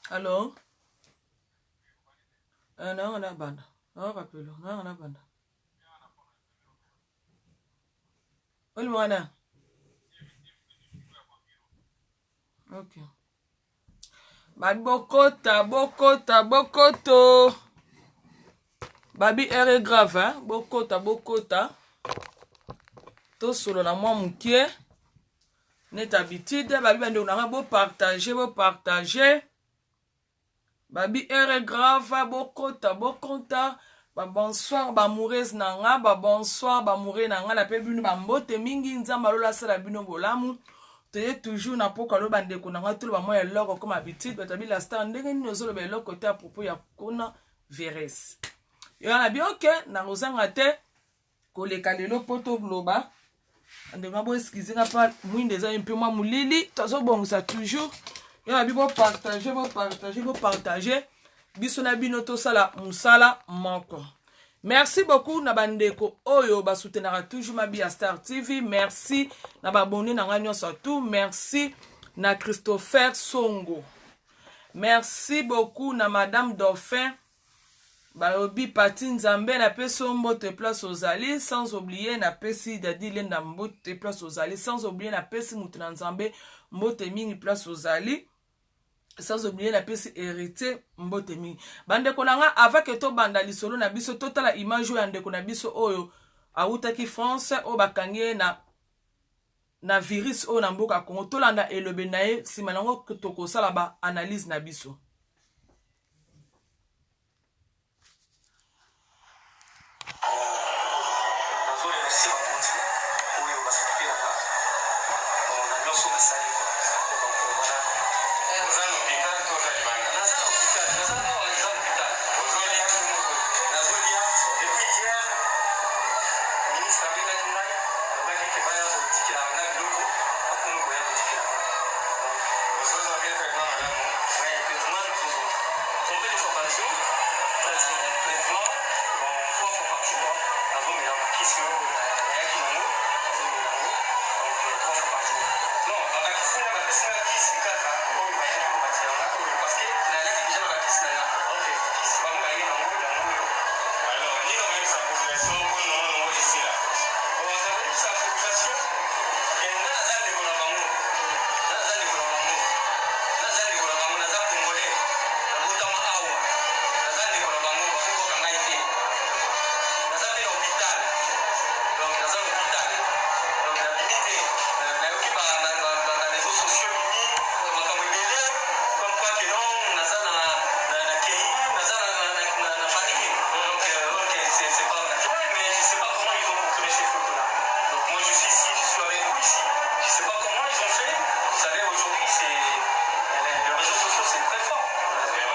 Allo? Eh, nanga na banda. Nanga pelo, nanga na banda. Oli mwana. Ok. Babi bokota, bokota, bokoto. Babi heure est grave, hein? Bokota, bokota. Tosolola mwa mokie. Neti habitude, babi bandeko na ngai bopartage, bopartage. Babi heure est grave, bokota, bokota. Ba bonsoir ba amoureuse na nga, ba bonsoir ba amoureux na nga, na pe bino ba mbote mingi, Nzambe alola asala bino bolamu. Toye toujours na poko alo bandeko na nga toloba mwa eloko comme habitude, bato babi la star ndenge nini ozoloba eloko te à propos ya corona virus. Yo na bi ok, nakozanga te koleka lelo mpo toloba bandeko na bo excuse nga mpa mwinda eza mpe mwa molili tozobongisa toujours yo na bi bopartage bopartage bopartage biso na bino tosala mosala moko. Merci beaucoup na bandeko oyo basoutenaka toujours Mabiya Star TV. Merci na babone na ngai nyonso tout. Merci na Christopher Songo. Merci beaucoup na Madame Dauphin. Balobi Pati Nzambe napesi yo mbote place ozali, sans oublier napesi Dadi Lenda mbote place ozali, sans oublier napesi moto na Nzambe mbote mingi place ozali, sans oublier napesi Héritier mbote mingi. Bandeko na nga, avant que tobanda lisolo na biso, totala image oyo ya ndeko na biso oyo awutaki France, oyo bakangi ye na virus oyo na mboka Congo. Tolanda elobeli na ye, nsima nango tokosala ba analyse na biso. Nazo remercier bakonzi oyo ba s'occuper na nga na nionso basali quoi. Donc voilà. Oza na hopital to oza libanda? Naza na hopital, naza awa eza hopital. Ozolia Nazolia depuis hier ministre abengaki ngai alobaki ke baya kotikela nga biloko bakomi koya kotikela nga. Donc ozozwa pe traitement malamu? Ouais, traitement nazozwa combien de fois par jour? Traitement bon 3 fois par jour hein. Nazomela kisi oyo nayaki nango nazomela yango donc 3 fois par jour. Non, babakisi nga bapesi nga kisi kaka oyo bayaki kobakisela nga oyo parce que nayaki deja na bakisi na nga. Ok, kisi bango baye nango yango oyo. Alors nini okoyebisa population mpo nongonongo esila? Bon, nakoyebisa population ke nga naza ndeko na bango, nga naza ndeko na bango, nga naza ndeko na bango, naza congolais, nabotama awa, naza ndeko na bango, bakobwaka ngai te. Naza pe na hopital, donc naza na hopital, donc nabimi te. Nayoki ba ba ba ba reseaux sociaux ebimi makambo ebele comme quoi que non naza na na na keyi, naza na na na na Paris, donc ok c'est c'est pas naturel mais je sais pas comment ils ont procuré ces photos là. Donc moi je suis ici, je suis avec vous ici. Je sais pas comment ils ont fait. Vous savez aujourd'hui c'est les réseaux sociaux c'est très fort.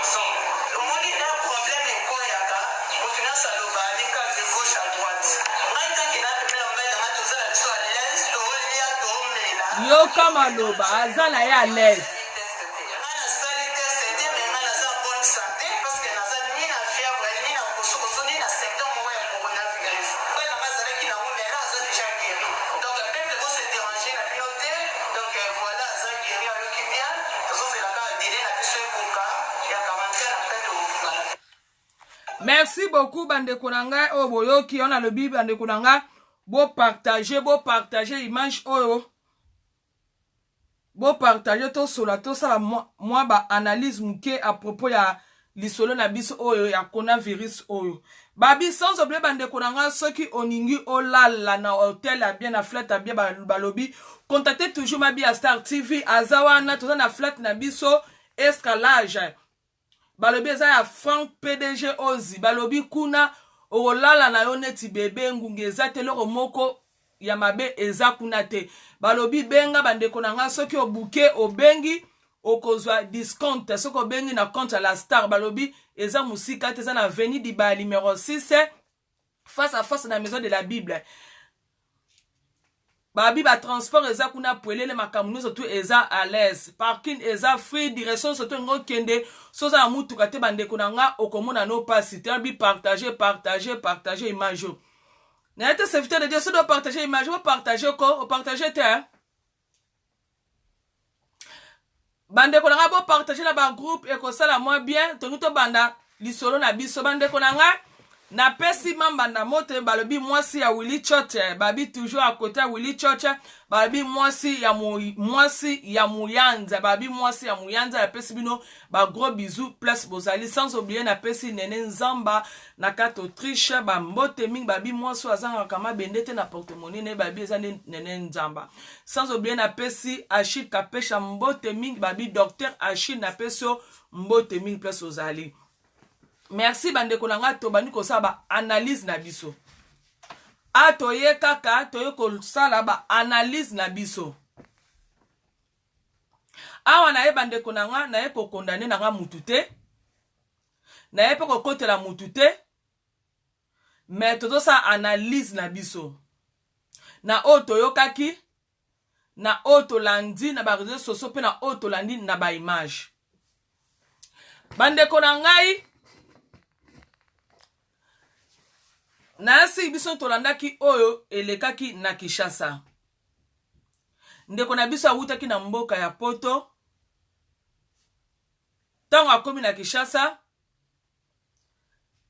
Ensemble. Omoni un problème ekweyaka mutu nionso aloba alika de gauche à droite ngai tant que na pembeni na mobali na ngai toza na biso à l'aise tolia tomela Yoka maloba aza na ye à l'aise. Ngai nasali test te mais ngai naza en bonne sante parce que naza ni na fièvre ni na kosokoso ni na symptome moko ya coronavirus. Mobali na ngai azalaki na yango mais là aza dejà gueri. Donc peuple bo se deranger na bino te donc voilà aza gueri ayoki bien tozozela kaka delai na biso ekoka ya quarantaine après tokobima. Merci beaucoup bandeko na ngai oyo boyoki wana alobi bandeko na ngai bo partager bo partager image oyo bo partager tosola tosala mwa ba analyse moke à propos ya lisolo na biso oyo ya coronavirus oyo babi sans oublier bandeko na ngai soki oningi olala na hotel ya bien na flat ya bien balobi contacte toujours Mabiya Star TV aza wana toza na flat na biso escalage balobi eza ya Frank PDG Ozi balobi kuna okolala na yo neti bebe ngungi eza te eloko moko ya mabe eza kuna te balobi benga bandeko na ngai soki obuke obengi okozwa discount soki obengi na compte ya la star balobi eza mosika te eza na avenue Dibaya numero 6 face à face na maison de la Bible babi ba transport eza kuna pwelele makambo nyonso tu eza à l'aise parking eza free direction nyonso to ngo kende so oza na mutuka te bandeko na nga okomona no pasi te bi partage partage partage image oyo naye te serviteur de Dieu soki opartage image opartage ko opartage te hein? Bandeko na ngai, bopartage na bagroupe, ekosala mwa bien. Tongi tobanda lisolo na biso, bandeko na ngai. Napesi mambanda mote, balobi mwasi ya Willy Choche, babi toujours à côté ya Willy Choche, balobi mwasi ya mwasi ya Muyanza, babi mwasi ya Muyanza. Napesi bino ba gros bisous place bozali. Sans oublier, napesi Nene Nzamba na kati Autriche bambote mingi, babi mwasi oyo azangaka mabende te na porte-monnaie ne, babi eza nde Nene Nzamba. Sans oublier, napesi Achille Kapesha mbote mingi, babi docteur Achille, napesi yo mbote mingi place ozali. Merci bandeko na ngai. Tobandi kosala baanalyse na biso. A toye kaka, toye kosala baanalyse na biso awa. Naye bandeko na nga, naye kokondane na nga mutu te, naye mpe kokotela mutu te, mais tozosala analyse na biso na oyo toyokaki, na oyo tolandi na baréseaux sociaux, mpe na oyo tolandi na baimage. Bandeko na ngai, nayasi biso tolandaki oyo elekaki na Kinshasa. Ndeko na biso awutaki na mboka ya Poto. Ntango akomi na Kinshasa,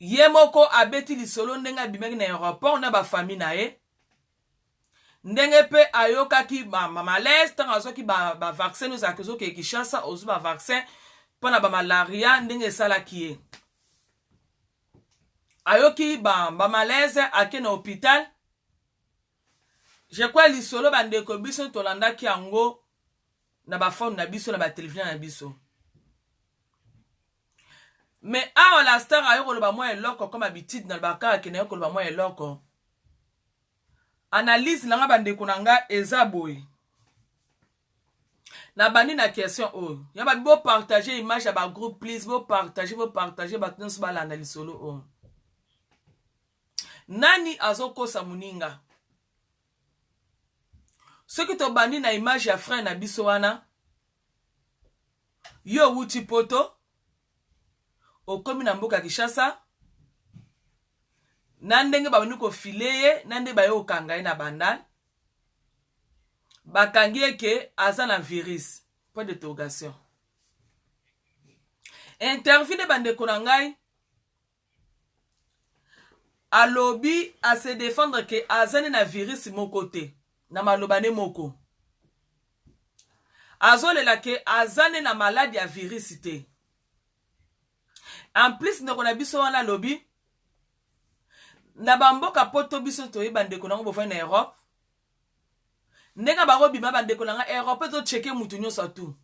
ye moko abeti lisolo ndenge abimaki na aéroport na bafamille na ye, ndenge mpe ayokaki bamalaise ntango azwaki bavaccin ba ozalaki ozokee Kinshasa, ozwi bavaccin mpo na bamalaria, ndenge esalaki ye, ayoki bamalaise, ba ake na hôpital. Je crois lisolo, bandeko, biso tolandaki yango na bafone na biso, na batelevizio na biso. Mais awa la star ayo koloba mwa eloko comme habitude. Nalobaka kaka ke nayo koloba mwa eloko. Analyse na nga, bandeko na nga, eza boye. Nabandi na question oyo ya babi. Bopartage image ya bagroupe, please, bopartage, bopartage, bato nyonso balanda lisolo oyo. Nani azokosa moninga? Soki tobandi na image ya frère na biso wana, yo owuti Poto, okomi na mboka Kinshasa, na ndenge babandi kofile ye, na ndenge baye kokanga ye na Bandal, bakangi ye ke aza na virus, point d'interrogation. Interview nde, bandeko na ngai, alobi ase défendre ke aza nde na virus moko te. Na maloba nde moko, azolela ke aza nde na maladi ya virus te. En plus, ndeko na biso wana alobi na bamboka Poto, biso toyeba, ndeko nango bofandi na Europe, ndenge bakobima. Bandeko na nga, Europe ezocheke mutu nyonso atu.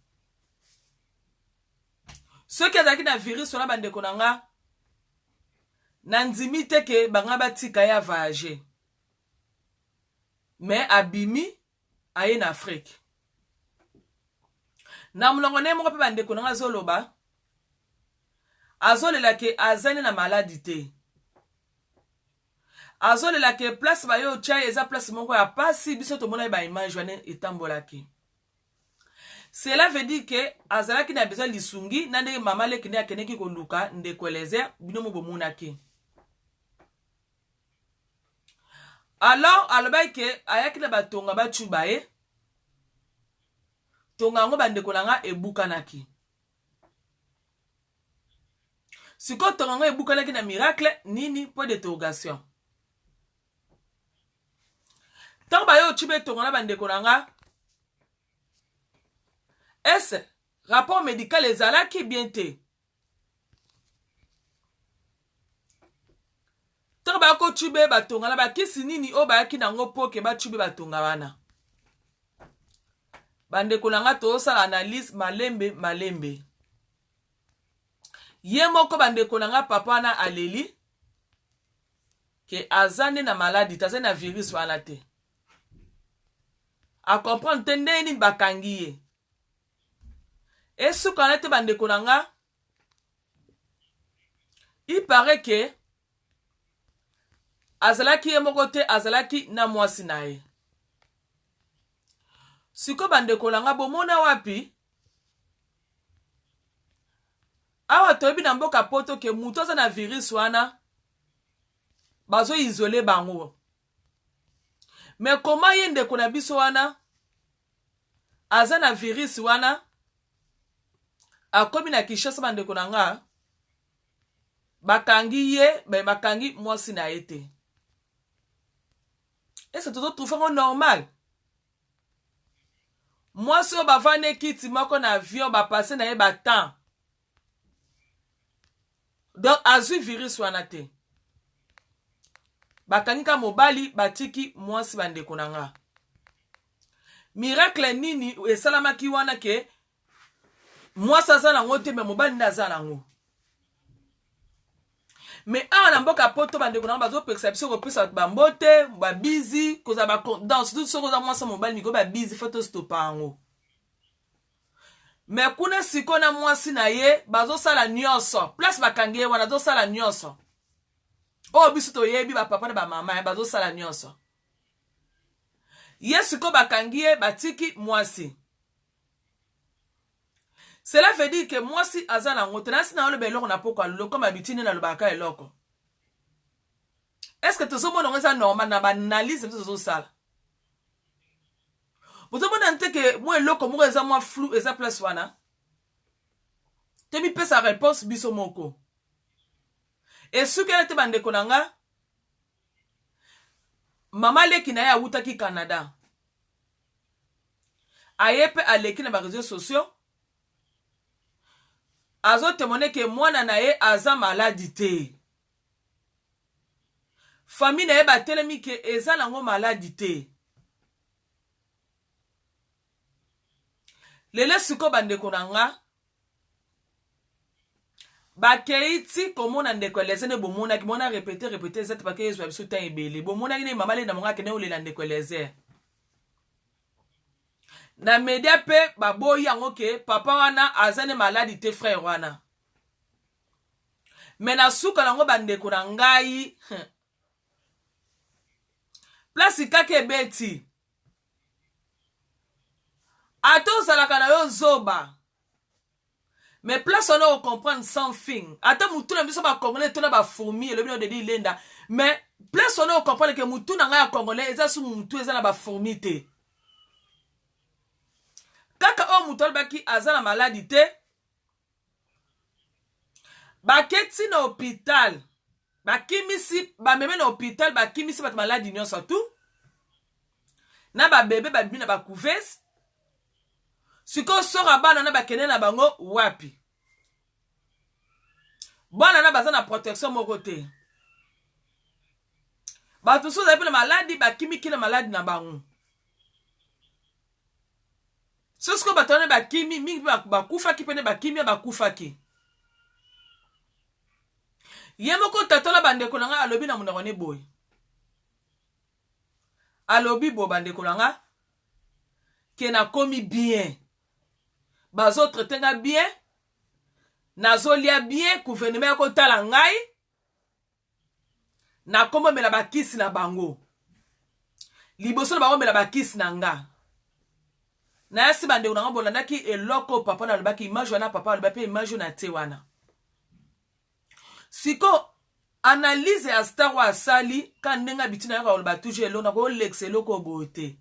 Soki azalaki na virus wana, bandeko na nga, nandimi te ke banga batika ye avoyage. Mais abimi, aye na Afrique na molongo na ye moko. Mpe bandeko na nga, azoloba, azolela ke azali na maladi te, azolela ke place baye otya ye eza place moko ya pasi. Biso tomonaki baimage wana etambolaki. Cela veut dire ke azalaki na besoin lisungi, na ndenge mama leki nde akendeki koluka ndeko Elezer. Bino mo bomonaki. Alors alobaki ke ayaki na batonga bacuba ye tonga yango. Bandeko na nga, ebukanaki. Sikoyo tonga yango ebukanaki na miracle nini? Point d'interrogation. Ntango baye ocuba etonga na, bandeko na nga, ese rapport médical ezalaki bien te. Ntango baya kocube batonga na bakisi nini oyo bayaki nango mpo ke bacube batonga wana? Bandeko na nga, tozosala analyse malembe malembe. Ye moko, bandeko na nga, papa wana aleli ke aza nde na maladi te, aza na virus wana te, acomprendre te ndenge nini bakangi ye. Esuka wana te, bandeko na nga, il paraît ke azalaki ye moko te, azalaki na mwasi na ye. Sikoyo, bandeko na nga, bomona wapi awa? Toyebi na mboka Poto ke moto aza na virus wana, bazoisole bango. Mais koma ye ndeko na biso wana aza na virus wana? Akomi na Kinshasa bandeko na nga, bakangi ye, bakangi mwasi na ye te. Est-ce que tozo trouver yango normal? Mwasi oyo bavandi kiti moko na avion, bapasse na ye ba temps. Donc azwi virus wana te. Bakangi ka mobali, batiki mwasi bandeko na nga. Miracle nini esalamaki wana ke mwasi aza nango te, me mobali nde aza nango? Me awa na mboka poto, bandeko na nga, bazopekisa biso kopesa bato bambote, babizi, kozala donc surtout soki oza mwasi mobali miko babizi, faut tostopa yango. Me kuna sikoyo na mwasi na ye bazosala nyonso, place bakangi ye wana azosala nyonso oyo biso toyebi, bapapa na bamama bazosala nyonso. Ye sikoyo bakangi ye, batiki mwasi. Cela veut dire que mwasi aza nango te. Nasi na oloba eloko na poko alolo comme habitude nde nalobaka eloko. Est ce que tozomona yango eza normal na baanalyse biso tozosala? Bozomona te ke mwa eloko moko eza mwa flou eza place wana? Tomipesa réponse biso moko. Esukela te, bandeko na nga. Mama leki na ye awutaki Canada, aye mpe aleki na baréseaux sociaux, azotémoigner ke mwana na ye aza maladi te. Famille na ye batelemi ke eza nango maladi te. Lelo sikoyo, bandeko na nga, bakei ti komona ndeko Eliezer. Nde bomonaki mona répété répété eza te, bake ezwa biso temps ebele. Bomonaki nde mama lenda mongo akende olela ndeko Eliezer na media, mpe baboyi yango ke papa wana aza ne maladi te, frère wana. Me na suka nango, bandeko na ngai, place kaka ebeti. Ata ozalaka na yo zoba, mais place wana ocomprendre something. Ata mutu na biso bacongolais tona bafourmi, elobi na Dedi Lenda, mais place wana ocomprendre ke mutu na ngai ya congolais eza su mutu eza na bafourmi te. Kaka oyo moto alobaki aza na maladi te, baketi na hôpital, bakimisi, bameme na hôpital, bakimisi bato maladi nyonso tu na babebe, babimi na bacouveuse. Sikoyo soka bana na bakende na bango wapi? Bana na baza na protection moko te. Bato mosusu bazali mpe na maladi, bakimiki na maladi na bango. So sikoyo bato wana bakimi mingi mpe bakufaki, mpe nde bakimi bakufaki. Ye moko tatola, bandeko na ngai, alobi na monoko ne boye, alobi boye, bandeko na nga, ke nakomi bien, bazotraiter nga bien, nazolia bien, gouvernement ya kotala ngai, nakomomela bakisi na bango liboso na bango, mela bakisi na nga. Nayasi, bandeko na nga, bolandaki eloko papa na alobaki, image wana papa aloba mpe image oyo na tie wana. Siko analyse ya star oyo asali ka ndenge abiti na yoka koloba toujours eloko, nakolekisa eloko oyo boye te.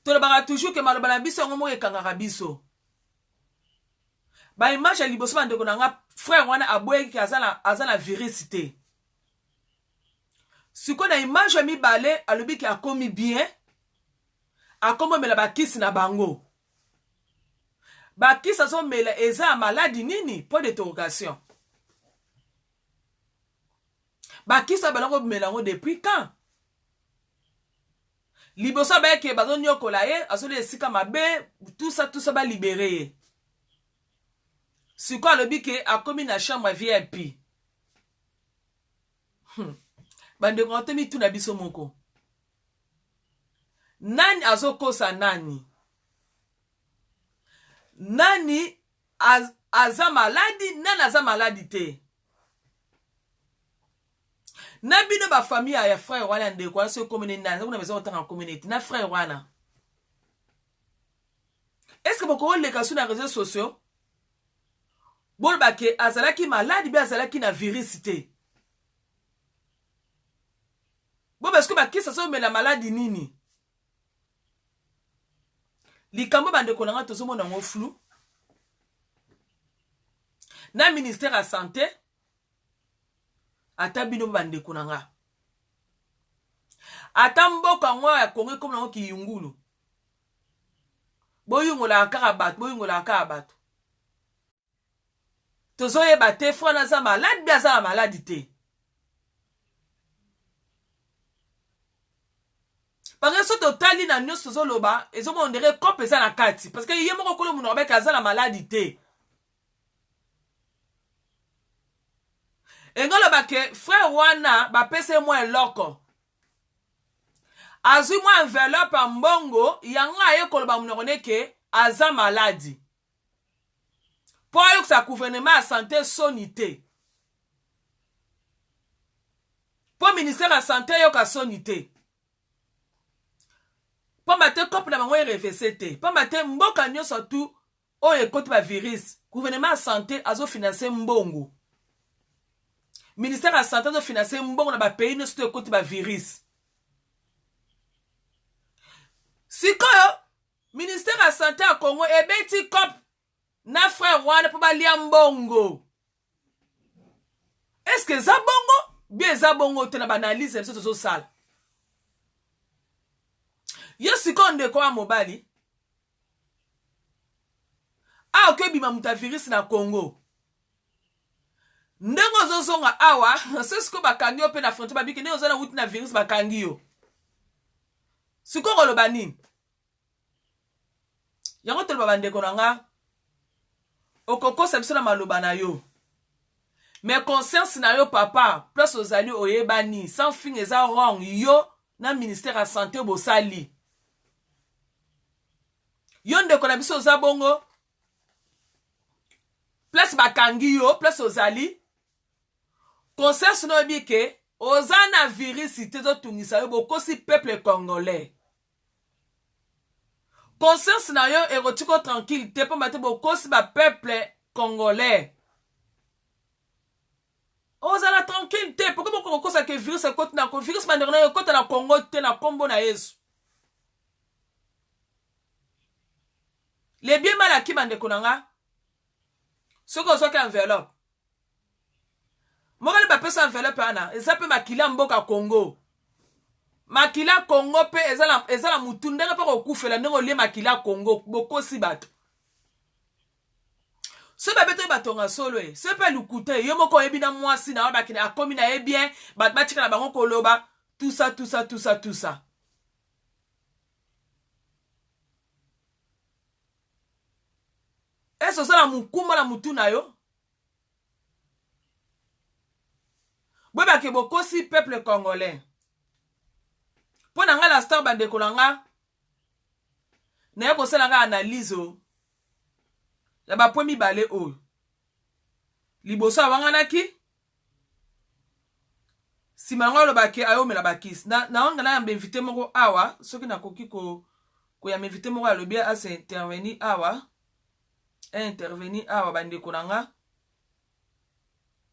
Tolobaka toujours ke maloba na biso yango moko ekangaka biso. Baimage ya liboso, bandeko na nga, frère wana aboyaki ke aza na virus te. Sikoyo na image ya mibale alobi ke akomi bien, akomi omela bakisi na bango. Bakisi azomela eza ya maladi nini? Point d'interrogation. Bakisi oyo balongo komela yango depuis quand? Liboso abayeke bazoniokola ye, azolia esika mabe, tusa tusa, balibérer ye. Sikoyo alobi ke akomi na chambre VIP. Bandeko na to mituna biso moko, nani azokosa nani? Nani aza maladi? Nani aza maladi te? Na bino bafamille ya frère wana, ndeko wana, soki komini nani aza kuna, besoin kotanga communauté na frère wana, est ce que bokoleka so na réseaux sociaux boloba ke azalaki maladi mpe azalaki na virus te? Bo parce que bakisi azomela maladi nini? Likambo, bandeko na nga, tozomona yango flou. Na ministère ya santé, ata bino bandeko na nga, ata mboka yango ya Kongo ekomi nango kiyungulu, boyungolaka kaka bato, boyungolaka kaka bato. Tozoyeba te frère aza malade bi aza na maladi te. Parce que soki totali na nyonso tozoloba, ezomona ondere cope eza na kati, parce que ye moko kolo monoko abeke aza na maladi te. Engi oloba ke frère wana bapesa ye mwa eloko, azwi mwa enveloppe ya mbongo yango, aye koloba monoko neke aza maladi mpo ayokisa gouvernement ya santé soni te, mpo ministère ya santé eyoka soni te, pamba te cope na bango erevese te, pamba te mboka nyonso tu oyo ekoti bavirus, gouvernement ya santé azofinanse mbongo, ministère ya santé azofinanse mbongo na bapays nyonso to ekoti bavirus. Sikoyo ministère ya santé ya Congo ebeti cop na frère wana mpo balia mbongo. Est-ce eza bongo bien? Eza bongo te na baanalyse na biso tozosala. Yo sikoyo, ndeko ya mobali, awa okebima moto ya virus na Congo, ndenge ozozonga awa, so sikoyo bakangi yo mpe na frontière, babiki ndenge oza na wuti na virus, bakangi yo sikoyo, koloba nini? Yango toloba, bandeko na nga, okokosa biso na maloba na yo, mais conscience na yo, papa, place ozali oyebani sans fin eza wrong. Yo na ministère ya santé bosali, yo ndeko na biso oza bongo, place bakangi yo, place ozali, conscience na oyebi ke oza na virus te, ezotungisa yo. Bokosi peuple congolais. Conscience na yo ekotika tranquille te, pamba te bokosi bapeuple congolais. Ozala tranquille te. Pourquoi bokokosa ke virus ekoti na virus? Bandeko na yo, ekota na Congo te na nkombo na Yesu. Le bien mal acquis, bandeko na nga, soki ozwaki enveloppe moko nde bapesa enveloppe wana, eza mpe makila mboka Congo, makila Congo mpe eza na mutu ndenge mpe kokufela ndenge olie makila Congo. Bokosi bato. Soki babetaki batonga solo e, soki mpe lukuta, yo moko oyebi na mwasi na yo bakende, akomi na ye bien, bato batika na bango koloba tusa tusa tusa tusa. Ese oza na mokumba na mutu na yo? Boyebake bokosi peuple congolais. Mpo na ngai la star, bandeko na nga, naye kosala ngai analyse oyo ya bapoint mibale oyo. Liboso awanganaki, nsima yango alobaki ayomela bakisi. Naonga nayamba invité moko awa, soki nakoki koyamba invité moko alobi ase intervenir awa, intervenir awa. Bandeko na nga,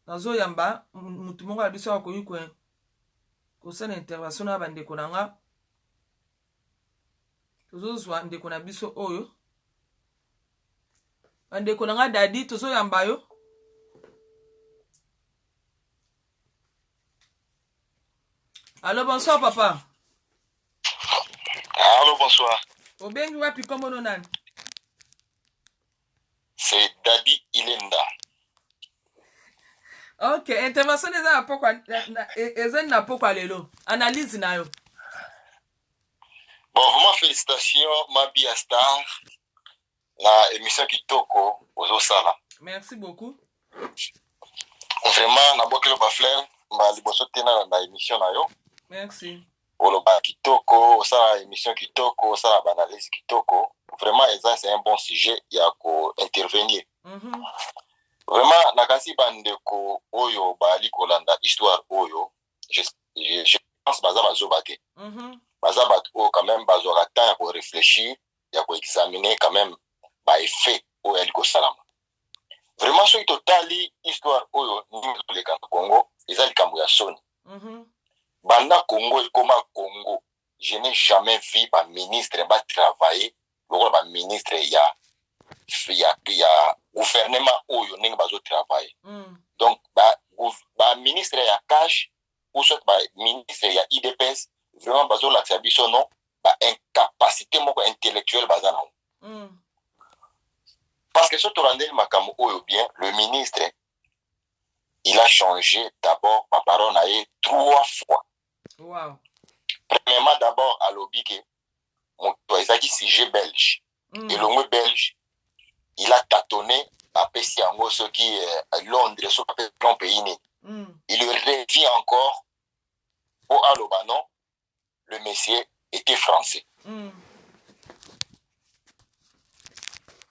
nazoyamba mutu moko ya biso akoki kosala intervention na bandeko na nga. Tozozwa ndeko na biso oyo, bandeko na nga, Dadi, tozoyamba yo. Allo, bonsoir papa. Allo, bonsoir. Obengi wapi? Kombo no nani? C'est Dadi Ilenda. Ok, intervention eza na pokwa, eza na pokwa lelo, analyse na yo. Bon, vraiment félicitations Mabia Star na émission kitoko ozosala. Merci beaucoup. Vraiment nabwakeli bafleur mbala liboso te nalanda émission na yo. Merci. Oloba kitoko, osala émission kitoko, osala baanalyse kitoko. Vraiment eza, c'est un bon sujet ya kointervenir. Vraiment nakasi bandeko oyo bazali kolanda histoire oyo, je pense baza bazoba te. Baza bato oyo quand même bazwaka temps ya koréfléchir, ya koexaminer quand même baeffet oyo yali kosalama. Vraiment soki totali histoire oyo ndenge ezoleka na Congo, eza likambo ya soni. Banda Congo ekoma Congo, je n'ai jamais vu baministre batravailler lokola baministre ya Gouvernement oyo, ndenge bazotravaille, donc baministre ba ya cash ou soit baministre ya UDPS, vraiment bazolakisa biso non, baincapacité moko intellectuelle baza nango. Parce que soki tolandeli makambo oyo bien, le ministre, il a changé d'abord baparole na ye trois fois. Premièrement, d'abord alobi ke moto ezalaki sujet belge. Elongwe belge, il a tâtonné, apesi yango soki Londres, soki apesi grand pays nini. Il revient encore po aloba non, le monsieur était français.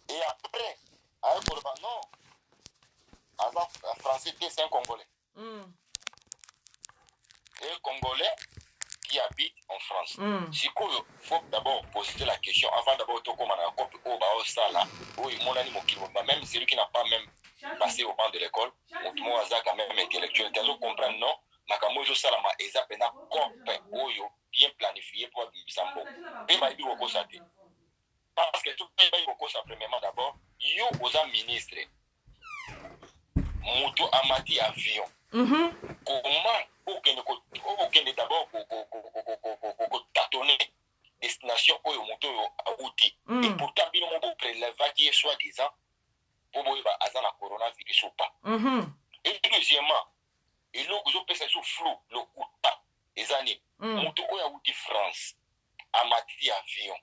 Et après aye koloba non, aza français te, c'est un Congolais. Un Congolais qui habite en France. Sikoyo faut d'abord poser la question avant d'abord tokóma na cope oyo baosala, oyo emonani mokili mobimba. Même celui qui n'a pas même passé au banc de l'école, moto moko aza quand même intellectuel te, azocomprendre non, makambo oyo ezosalama eza mpenza cope oyo bien planifié mpo babimisa mbongo. Mpe bayebi kokosa te, parce que toyebi kokosa. Premièrement, d'abord yo oza ministre, moto amati avion, comment okende d'abord kotâtonner destination oyo moto oyo awuti? Et pourtant bino moko boprélevaki ye soi disant mpo boyeba aza na coronavirus ou pas. Et deuxièmement, eloko ezopesa biso flou, lokuta eza nini? Moto oyo awuti France, amati avion,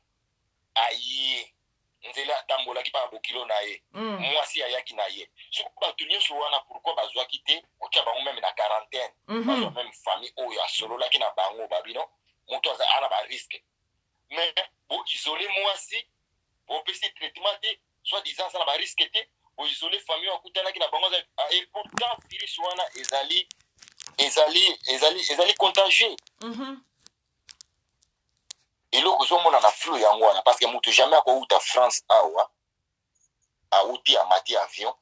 aye, nzela atambolaki mpa bokilo na ye, mwasi ayaki na ye, soki bato nyonso wana, pourquoi bazwaki te kotia bango même na quarantaine? Bazwa même famille oyo asololaki na bango, babino moto aza ana barisque, mais boisole mwasi, bopesi traitement te, soit disant aza na barisque te, boisole famille oyo akutanaki na bango. Et pourtant virus wana ezali contagieux. Eloko ezomona na flou yango wana, parce que moto jamais akouta France awa, awuti, amati avion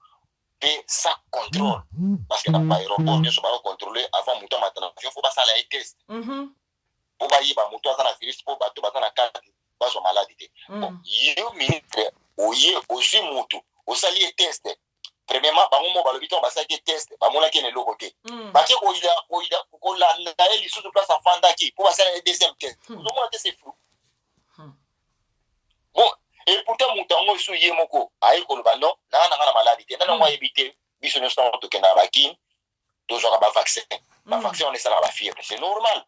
mpe sans contrôle, parce que na baaéroport nyonso bakocontrôle avant moto amata na avion, faut basala ye test mpo bayeba moto aza na virus, mpo bato baza na kati bazwa maladi te. Bon, yo ministre oye, ozwi motu, osali ye test. Premièrement, bango mo balobi ntango basalaki ye test, bamonaki ye na eloko te. Bake kolanda ye lisusu place afandaki mpo basala ye deuxième test. Ozomona te, c'est flou. Bon, et pourtant moto yango esu ye moko aye koloba non, nanga nanga na maladi te. Nani yango ayebi te? Biso nyonso ntango tokendaka bakini, tozwaka bavaccin. Bavaccin wana esalaka bafièvre, c'est normal,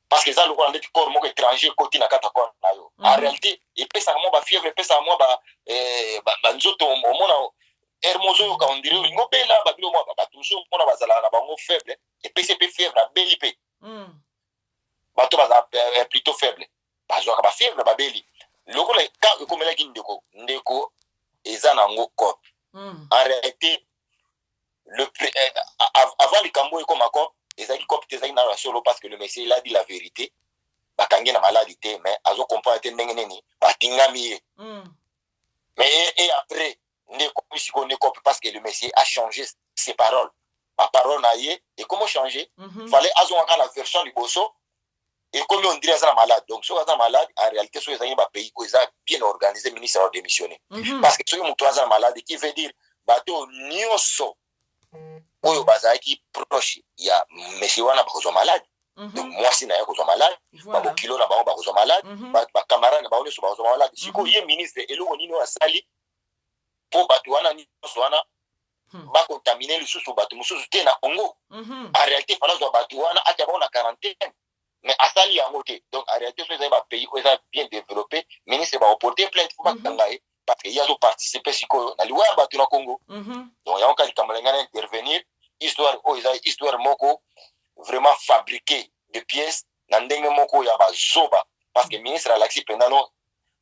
parce que eza lokola ndeti corps moko étranger ekoti na kati ya corps na yo. En réalité epesaka mwa bafièvre, epesaka mwa banzoto, omona air mo ozoyoka, on dirait olingi obela babilo mwa. Bato mosusu omona bazalaka na bango faible, epesi mpe fièvre, abeli mpe. Bato bazala plutôt faible, bazwaka bafièvre, babeli. Lokola ka ekomelaki ndeko, ndeko eza nango cope. En réalité, avant likambo oyo ekoma cope, ezalaki cope te, ezalaki nano ya solo, parce que le monsieur, il a dit la vérité, bakangi na maladi te, mais azocomprendre te ndenge nini batingami ye. Mais et après nde ekomi sikoyo nde cope, parce que le monsieur a changé ses paroles, baparole na ye ekomi changer. Fallait azonga kaka na version liboso. Ekomi on dirait aza na malade. Donc soki aza na malade, en réalité soki ezalaki bapays oyo eza bien organisé, ministre adémissionné. Parce que soki moto aza na malade, qui veut dire bato nyonso oyo bazalaki proche ya monsieur wana bakozwa malade. Donc mwasi na ye akozwa malade, babokilo na bango bakozwa malade, bacamarade na bango nyonso bakozwa malade. Sikoyo ye ministre, eloko nini oyo asali mpo bato wana nyonso wana bakontamine lisusu bato mosusu te na Congo? En réalité fala azwa bato wana, atia bango na quarantaine, mais asali yango te. Donc en réalité so ezali bapays oyo eza bien développé, ministre bakoporte plainte, faut bakanga ye, parce que ye azoparticipe sikoyo na liwa ya bato na Congo. Donc yango kaka likambo na ngai na intervenir. Histoire oyo eza histoire moko vraiment fabriqué de pièces na ndenge moko ya bazoba, parce que ministre alakisi mpenza no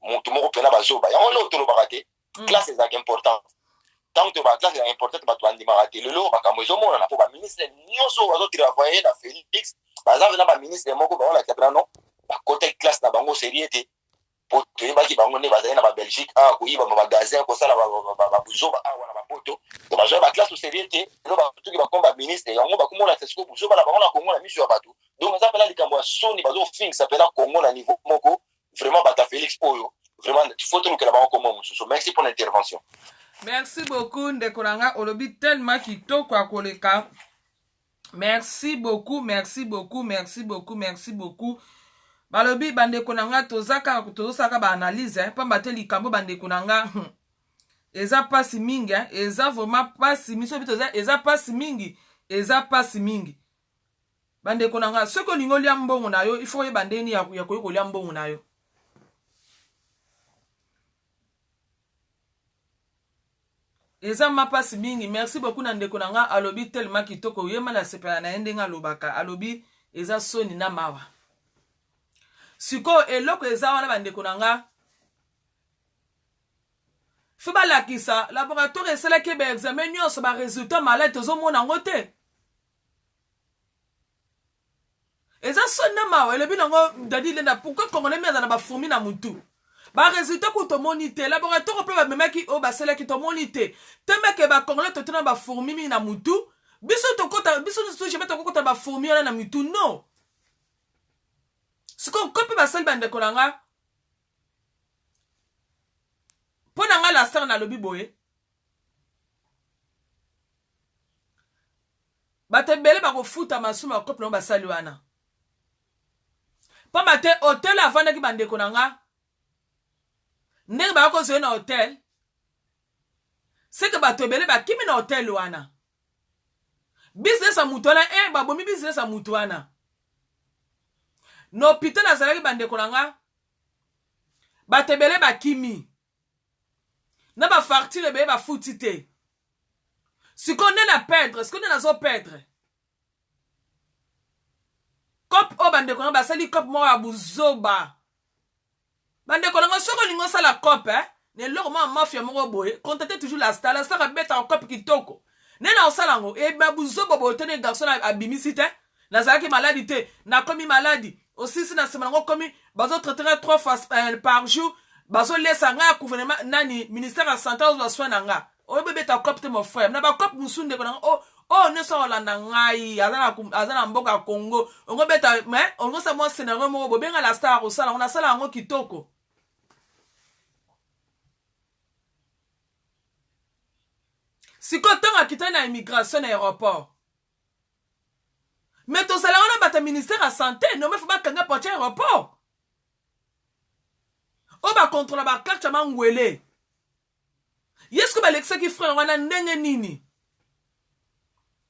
motu moko mpenza bazoba. Yango lelo tolobaka te, classe ezalaka importante. Ntango to baclasse ezalaka importante, bato bandimaka te. Lelo makambo ezomonana, mpo baministre nyonso oyo bazotravaille na Félix baza na baministre moko baolakisa mpena no bakotaki classe na bango sérieux te, po toyebaki bango nde bazali na babelgique awa koyiba bamagasin, kosala babuzoba awa na bapoto. To bazwa baclasse sérieux te. Lelo batuki bakoma baministre, yango bakomolakisa sikoyo buzoba na bango na Kongo na miso ya bato. Donc eza mpena likambo ya soni, bazofingisa mpena Kongo na niveau moko vraiment. Bato ya Félix oyo vraiment. Vraiment, faut tolukela bango kombo mosusu. Merci pour l'intervention. Merci beaucoup ndeko na nga, olobi tellement kitoko ya koleka. Merci beaucoup, merci beaucoup, merci beaucoup, merci beaucoup. Balobi bandeko na nga, toza kaka tozosalaka baanalyse, eh, pamba te likambo bandeko na nga eza mpasi mingi, eh, eza vraiment mpasi miso bi toza, eza mpasi mingi, eza mpasi mingi bandeko na nga. Soki olingi olia mbongo na yo, il faut oyeba ndenge nini ya koki kolia mbongo na yo. Eza ma mpasi mingi. Merci beaucoup na ndeko na nga, alobi tellement kitoko, yema na sepela na ye ndenge alobaka. Alobi eza soni na mawa. Sikoyo eloko eza wana bandeko na nga, fo balakisa laboratoire esalaki baexamen nyonso, baresultat malade tozomona yango te. Eza soni na mawa. Elobi nango Dadi Lenda, pourquoi congolais mi aza na bafourmi na mutu? Baresultat kutu tomoni te, laboratoire mpe bamemaki oyo basalaki tomoni te. Temeke bacongolais totuna bafourmi mingi na mutu. Biso tokota, biso nyonso jamais tokokota bafourmi wana na mutu, non. Sikoyo ko mpe basali bandeko na nga, mpo na nga la star nalobi boye, bato ebele bakofuta masumu ya kope nango basali wana, pamba te hotel avandaki bandeko na nga, ndenge baya kozwa ye na hotel, seke bato ebele bakimi na hotel wana. Business ya moto wana, eh, babomi business ya moto wana. Na hôpital azalaki bandeko na nga, bato ebele bakimi na bafartire ebele bafuti te. Sikoyo nde na perdre, sikoyo nde nazoperdre cope oyo bandeko na basali, cope moko ya buzoba bandeko na nga. Soki olingi osala cope, eh, na eloko moko ya mafia moko boye, contacte toujours la star. La star abetaka cope kitoko. Nde na osala yango eba buzoba boye te. Nde garçon abimisi te, nazalaki maladi te, nakomi maladi osisi na nsima nango komi bazotraite nga trois fois par jour, bazolesa nga ya gouvernement nani, ministère ya santé azozwa soin na nga. Oyo bobeta cope te mon frère, na bacope mosusu ndeko na nga oyo oh, nyonso akolanda ngai aza na mboka ya Congo, ongo beta mais ongosa mwa scénario moko, bobenga la star akosala yango, nasala yango kitoko. Sikoyo ntango akitani na immigration na aéroport, mais tozala wana bato ya ministère ya santé nome fo bakanga porte ya aéroport oyo bakontrola bakarte ya mangwele. Ye sikoyo balekisaki frère wana ndenge nini?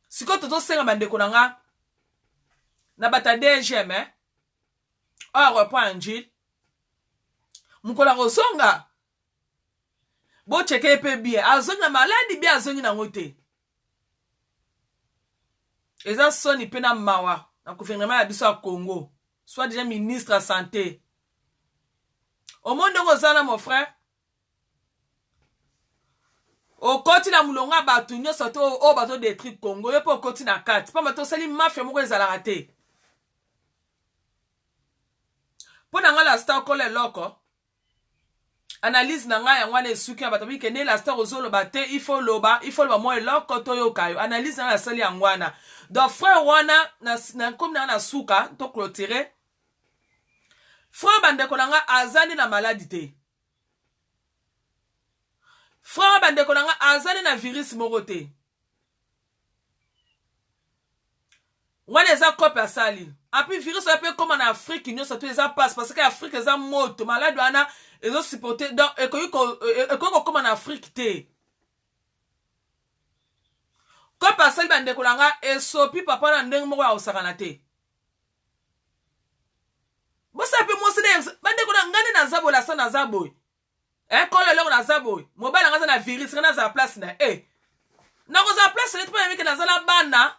Sikoyo tozosenga bandeko na nga na bato ya DGM, eh? Oyo aéroport ya Njili, mokolo akozonga bocheke ye mpe bien, azongi na maladi bien, azongi nango te. Eza soni mpe na mawa na gouvernement ya biso ya Congo, soit déjà ministre ya santé. Omoni ndenge oza na mon frère, okoti na molongo ya bato nyonso to oyo bazodétruire Congo, yo mpe okoti na kati, pamba tosali mafia moko ezalaka te. Mpo na ngai la star kola eloko, analyse na ngai yango wana esuki ya bato bike nde la star ozoloba te. Il faut loba, il faut loba mwa eloko toyoka yo. Analyse na ngai nasali yango wana. Donc frère wana na nkomi na ngai na suka to clôturer. Frère bandeko na ngai aza nde na maladi te. Frère bandeko na ngai aza nde na virus moko te. Wana eza cope asali api virus oyo mpe ekóma na Afrique nyonso to eza passe, parce que Afrique eza moto, maladi wana ezosupporte, donc ekoki kokóma na Afrique te. Cope asali bandeko na nga esopi papa na ndenge moko ya kosakana te. Bosala mpe mwasi bandeko na ngai nde naza boye, lasa naza boye, eh, kolo eloko naza boye, mobali nanga aza na virus, ngai nazala place na eh. Nakozala place neti mpo na mike naza na bana.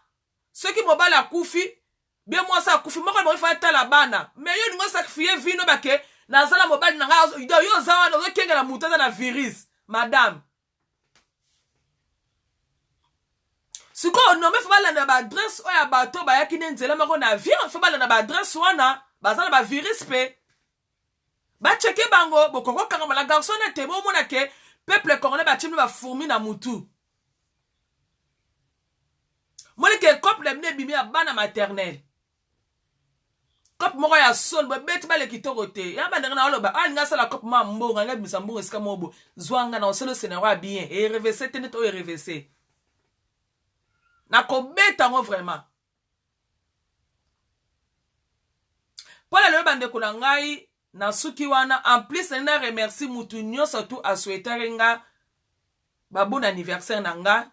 Soki mobali akufi bien, mwasi akufi, moko na bango ifa atala bana. Mais yo olingi osacrifie vino bake naza na mobali na ngai, yo oza wana ozokengela moto aza na virus, madame. Sikoyo nome fo balanda baadresse oyo ya bato bayaki nde nzela moko na avion, fo balanda baadresse wana baza na bavirus mpe bacheke bango. Bokoki kokangama na garçon nete bomona ke peuple congolais batie bino bafourmi na mutu. Moni ke couple na bino ebimi ya bana maternelle. Cope moko ya soni bobeti bale kitoko te. Ya bandeko na oloba alingi asala cope ma mbongo, alingi abimisa mbongo esika moko boye. Zwa nga na osala scenario ya bien. E revese te neti oyo erevese. Nakobeta yango vraiment. Mpo na lelo bandeko na ngai nasuki wana. En plus nalingi na remercie mutu nyonso tu asouhaitaki nga ba bon anniversaire na nga,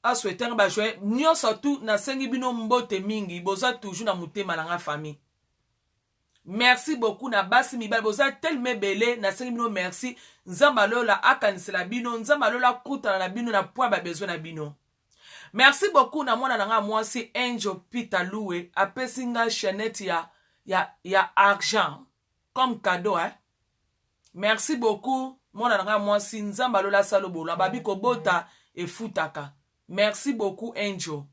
asouhaitaki nga ba joyeux nyonso tu. Nasengi bino mbote mingi, boza toujours na motema na nga famille. Merci beaucoup na basi mibali boza tellement ebele, nasengi bino merci. Nzambe alola akanisela bino, Nzambe alola akutana na bino na point ba besoin na bino. Merci beaucoup na mwana na nga mwasi Angel Peter Loué, apesi nga chaînette ya argent comme cadeau hein. Merci beaucoup mwana na nga mwasi, Nzambe alola asala bolo, ababi kobota efutaka. Merci beaucoup Angel.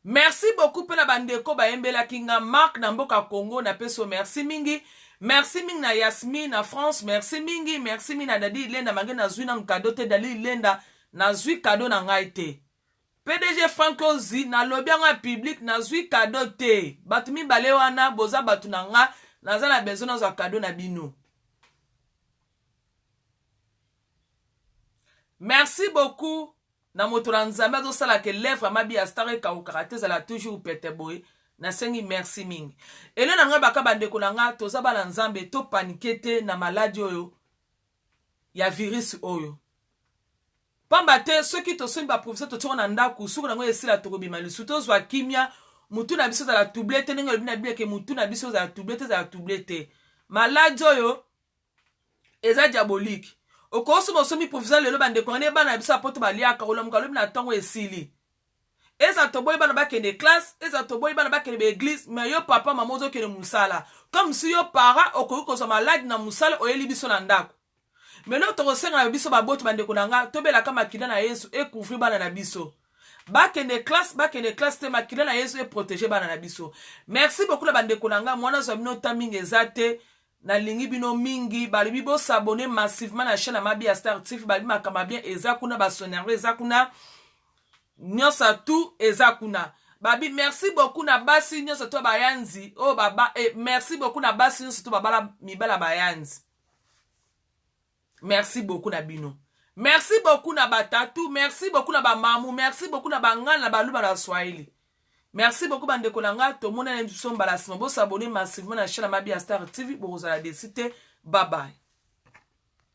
Merci beaucoup pe na bandeko bayembelaki nga Mark na mboka Congo, na peso merci mingi. Merci mingi na Yasmine na France, merci mingi, merci mingi na Dadi Lenda, mange nazwi nanu cadeau te. Dadi Lenda nazwi cadeau na ngai te. PDG Frank Ozi nalobi yango ya public, nazwi cadeau te. Bato mibale wana boza bato na nga, naza na besoin nazwa cadeau na bino. Merci beaucoup na moto na Nzambe azosala ke lèvre mabi ya star ekawukaka te, ezala toujours pete boye. Nasengi merci mingi. Elo na ngai baka bandeko na nga, toza bana Nzambe, to panike te na maladi oyo ya virus oyo. Pamba te soki tosombi ba provision totioko na ndako, suku nango esila tokobima lisusu, tozwa kimia, mutu na biso ezala trouble te, ndenge olobi na Bible ke mutu na biso ezala trouble te, ezala trouble te. Maladi oyo eza diabolique. Okosomba osombi provision lelo bandeko ngane bana na biso ya poto baliaka, olamuka lobi na ntongo esili. Eza toboyi bana bakende classe, eza toboyi bana bakende ba église, mais yo papa mama ozokende mosala. Comme si yo para okoki kozwa maladi na mosala oyeli biso na ndako. Mais lelo tokosenga na biso baboti bandeko na nga, tobelaka makila na Yesu ekouvrir bana na biso. Bakende classe, bakende classe te, makila na Yesu eprotéger bana na biso. Merci beaucoup na bandeko na nga, mwana zwa bino ta mingi eza te. Nalingi bino mingi, balobi bo s'abonner massivement na chaîne ya Mabi ya Star TV, balobi makambo bien eza kuna, ba sonnerie eza kuna, nyonso tout eza kuna. Babi merci beaucoup na basi nyonso to bayanzi oyo baba, merci beaucoup na basi nyonso to babala mibala bayanzi. Merci beaucoup na bino. Merci beaucoup na batatu, merci beaucoup na bamamu, merci beaucoup na bangana na baluba na Swahili. Merci beaucoup bandeko na nga, tomonana biso mbala sima. Bo s'abonner massivement na chaîne ya Mabi ya Star TV, bokozala déçu te. Bye bye.